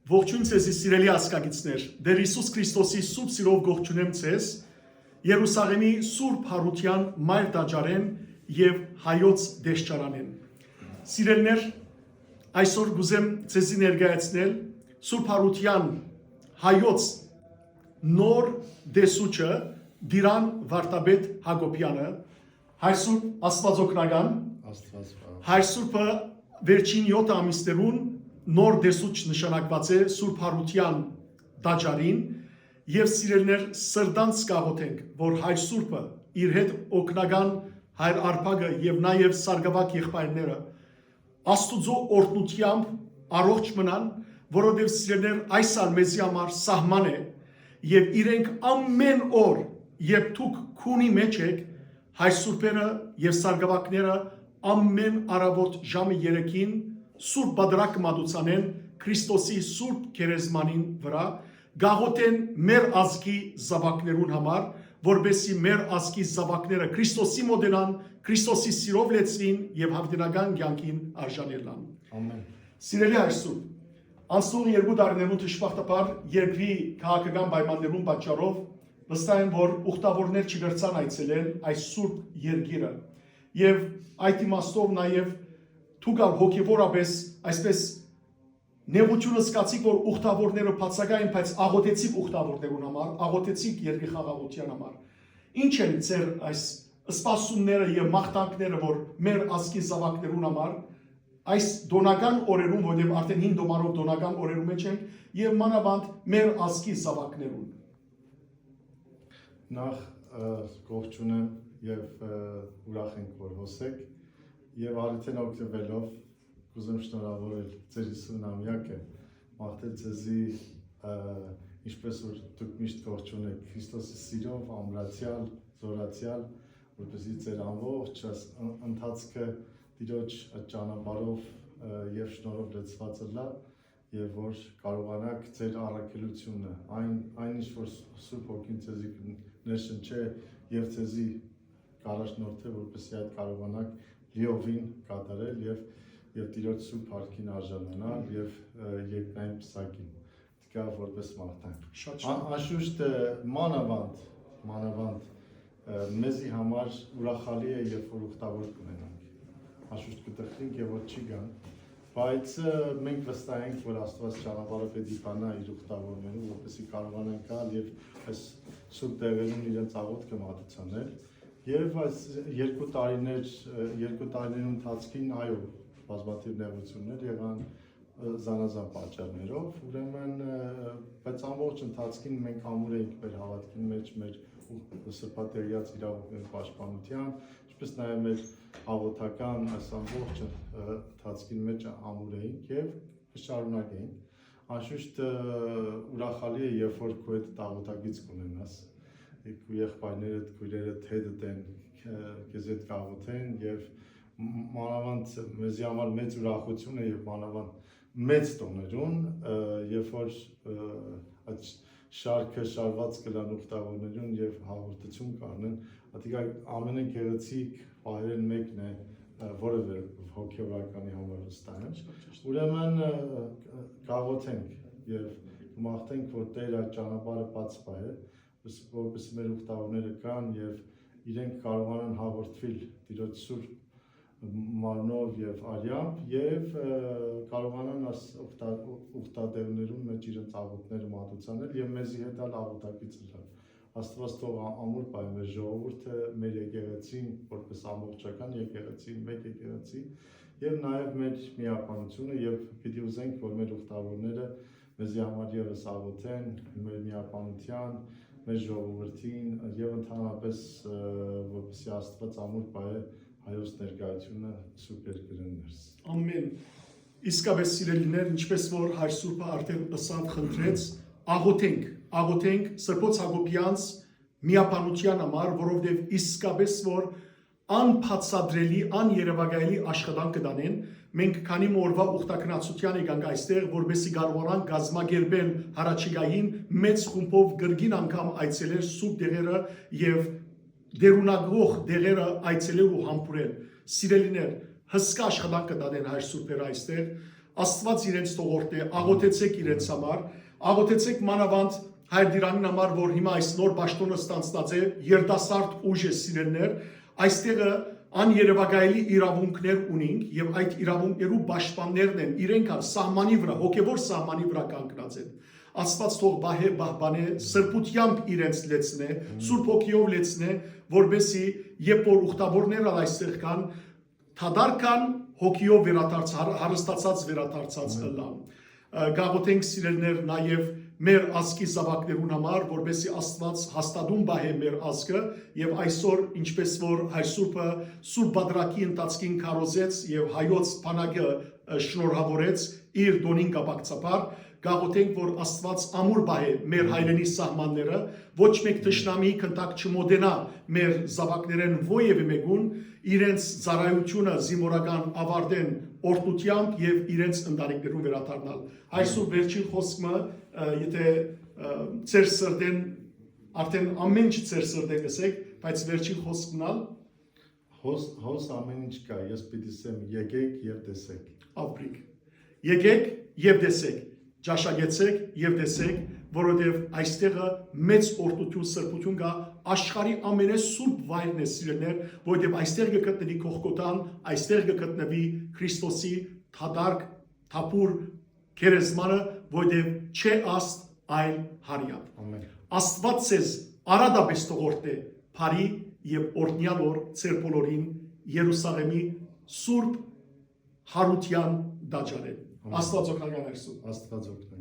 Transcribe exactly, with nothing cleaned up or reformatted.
Ողջույն ձեզի, սիրելի ազգակիցներ։ Տէր Յիսուս Քրիստոսի սուրբ սիրով կողջունեմ ձեզ Երուսաղէմի Սուրբ Յարութեան մայր տաճարէն եւ հայոց դեշչարանէն։ Սիրելիներ, այսօր կուզեմ ձեզի ներկայացնել Սուրբ Յարութեան հայոց նոր տեսուչը Տիրան Վարդապետ Յակոբեանը, հայր Սուրբ Աստուածօգնական, Աստված պահ։ Հայր Սուրբը վերջին յոթ ամիսներուն նոր տեսուչ նշանակուած է Սուրբ Յարութեան տաճարին եւ, սիրելիներ, սրտանց կաղոթենք, որ հայր Սուրբը իր հետ օգնական հայր Արփակը եւ նաեւ Սարգսակ եղբայրները Աստուծոյ օրհնութեամբ առողջ մնան, որովհետեւ, սիրելիներ, այս ալ մեզի համար սահման է եւ իրենք ամէն օր, երբ դուք քունի մեջ եք, հայր սուրբերը եւ Սարգսակները ամէն առաւորդ ժամը երեքին սուրբ պատրակ կը մատուցանեն Քրիստոսի սուրբ գերեզմանին վրայ, կաղոթեն մեր ազգի զաւակներուն համար, որպեսզի մեր ազգի զաւակները Քրիստոսի մոտենան, Քրիստոսի սիրով լեցուին եւ յաւիտենական կեանքին արժանելան։ Ամեն։ Սիրելի հայր սուրբ, անցնող երկու տարիներուն դժբախտաբար երկրի քաղաքական պայմաններուն պատճառով վստահ եմ, որ ուխտավորներ չկրցան այցելել այս սուրբ երկիրը եւ այդ իմաստով նաեւ դուք ալ հոգեվորապես այսպես նեղութիւն զգացիք, որ ուխտավորները բացակայ են, բայց աղոթեցիք ուխտավորներուն համար, աղոթեցիք երկրի խաղաղութեան համար։ Ի՞նչ են ձեր այս սպասումները եւ մաղթանքները, որ մեր ազգի զաւակներուն համար այս տօնական օրերուն, որտեղ արդեն հին տոմարով տօնական օրերու մեջ ենք, եւ մանաւանդ մեր ազգի զաւակներուն։ Նախ, ը, կողջունեմ եւ, ը, ուրախ ենք, որ հոս եք, եւ արդեն օգտվելով կուզեմ շնորհավորել ձեր հիսուն ամեակը, մաղթել ձեզի, ը, ինչպես որ դուք միշտ կողջունեք, Քրիստոսի սիրով, ամրացեալ, զորացեալ, որպեսզի ձեր ամբողջ աս-, ը-, ընթացքը Տիրոջ ճանապարհով, ը, եւ շնորհով լեցուած ըլլայ, եւ որ կարողանաք ձեր առաքելությունը, այն, այն ինչ որ ս-, Սուրբ Հոգին ձեզի կն-, ներշնչէ եւ ձեզի կառաջնորդէ, որպեսզի այդ կարողանաք լիովին կատարել եւ, եւ Տիրոջ Սուրբ Հարկին արժանանալ եւ, ը, երկնային պսակին։ Դկա որպես մաղթանք։ Շատ շնորհ։ Ան-, անշուշտ, ը, մանավանդ, մանավանդ, ը, մեզի համար ուրախալի է, երբ որ ուխտավոր կունենանք։ Անշուշտ կտխրինք եւ որ չի գան, բայց, ը, մենք վստահ ենք, որ Աստուած ճանապարհը պիտի բանա իր ուխտավորներուն, որպեսզի կարողանան գալ եւ այս սուրբ տեղերուն իրենց աղոթքը մատուցանել։ Եւ այս երկու տարիներ, ը, երկու տարիներու ընթացքին, այո, բազմաթիվ նեղություններ եղան, ը, զանազան պատճառներով, ուրեմն, ը, բայց ամբողջ ընթացքին մենք ամուր էինք մեր հաւատքին մեջ, մեր ու-, սրբատեղյաց իրաւունքների պաշտպանության, ինչպես նաեւ մեր աղոթական այս ամբողջ, ը, ընթացքին մեջ ամուր էինք եւ կշարունակենք։ Անշուշտ, ը, ուրախալի է, երբ որ քու հետ աղոթակից կունենաս, քու եղբայրներդ, քույրերդ հետդ են, ը, քեզ հետ կաղոթեն եւ մ-, մանավանդ մեզի համար մեծ ուրախություն է եւ մանավանդ մեծ տոներուն, ը, երբ որ, ը, այդ շարքը շարված կլան ուխտավորներուն եւ հաղորդություն կառնեն, ատիկա ամենեն գեղեցիկ պահերէն մեկն է, ը, որևէ հոգեորականի համար վստահ եմ։ Շատ ճիշտ։ Ուրեմն, ը, կաղոթենք եւ կմաղթենք, որ Տերը այդ ճանապարհը բաց պահէ, որպեսզի մեր ուխտավորները գան եւ իրենք կարողանան հաղորդվել Տիրոջ սուրբ մարմնով եւ արեամբ եւ, ը, կարողանան աս ուխտա-, ուխտատեղներուն մեջ իրենց աղոթները մատուցանել եւ մեզի հետ ալ աղոթակից ըլլալ։ Աստված թող ա-, ամուր պահի մեր ժողովուրդը, մեր եկեղեցին, որպես ամբողջական եկեղեցի, մեկ եկեղեցի, եւ նաեւ մեր միաբանությունը, եւ պիտի ուզենք, որ մեր ուխտավորները մեզի համար եւս աղոթեն, մեր միաբանության, մեր ժողովրդին, եւ ընդհանրապես, ը, որպեսզի Աստված ամուր պահի հայոց ներկայությունը սուրբ երկրին ներս։ Ամեն։ Իսկապես, սիրելիներ, ինչպես որ հայր Սուրբը արդեն ըսաւ, խնդրեց, աղոթենք, աղոթենք Սրբոց Յակոբեանց միաբանության համար, որովհետեւ իսկապես որ անբացատրելի, աներևակայելի աշխատանք կը տանեն։ Մենք քանի մը օրուայ ուխտագնացութեան եկանք այստեղ, որպեսզի կարողանանք կազմակերպել յառաջիկային մեծ խումբով կրկին անգամ այցելել սուրբ տեղերը եւ դերունակող տեղերը այցելել ու համբուրել։ Սիրելիներ, հսկայ աշխատանք կը տանեն հայր սուրբերը այստեղ, Աստուած իրենց թող օրհնէ, աղօթեցէք իրենց համար, աղօթեցէք մանաւանդ Հայր Տիրանին համար, որ հիմա այս նոր պաշտօնը ստանձնած է, երիտասարդ ուժ է, սիրելիներ, այստեղը աներեւակայելի իրաւունքներ ունինք եւ այդ իրաւունքներու պաշտպաններն են, իրենք ալ սահմանի վրայ, հոգեվոր սահմանի վրայ կանգնած են։ Աստուած թող պահէ, պահպանէ, սրբութեամբ իրենց լեցնէ, Սուրբ Հոգիով լեցնէ, որպեսզի երբ որ ուխտավորներ ալ այստեղ կան, դատարկ կան, հոգիով վերադարձ-, հար-, հարստացած վերադարձած Ամեն։ ըլլան։ Ը, կաղոթենք, սիրելիներ, նաեւ մեր ազգի զաւակներուն համար, որպեսզի Աստուած հաստատուն պահէ մեր ազգը, եւ այսօր, ինչպես որ Հայր Սուրբը Սուրբ Պատրակի ընթացքին քարոզեց եւ հայոց բանակը, ը, շնորհավորեց իր տօնին կապակցաբար, կաղոթենք, որ Աստուած ամուր պահէ մեր հայրենի սահմանները, ոչ մէկ թշնամի գնդակ չմոտենայ մեր զաւակներէն որեւէ մէկուն, իրենց ծառայութիւնը զինուորական աւարտեն օրհնութեամբ եւ իրենց ընտանիքներուն վերադառնալ։ Հայր Սուրբ, վերջին խօսքը, ը, եթէ, ը, ձեր սրտէն, արդեն ամէն ինչ ձեր սրտէն կ'ըսէք, բայց վերջին խօսքն ալ։ Հոս, հոս ամեն ինչ կայ, ես պիտի ասեմ, եկեք եւ տեսեք։ Աբրիկ։ Եկեք եւ տեսեք, ճաշակեցեք եւ տեսեք, որովհետեւ այստեղը մեծ օրհնութիւն, սրբութիւն կայ, աշխարհի ամենեսուրբ վայրն է, սիրելիներ, որովհետեւ այստեղ կը գտնուի Գողգոթան, այստեղ կը գտնուի Քրիստոսի դատարկ, թափուր գերեզմանը, որովհետեւ չէ աստ, այլ հարիատ։ Ամեն։ Աստուած ձեզ արատապէս թող օրհնէ, բարի եւ օրհնեալ օր ձեր բոլորին Երուսաղեմի Սուրբ Հարութեան տաճարէն։ Ամեն։ Աստուած օգնական այսօր։ Աստուած օգնի։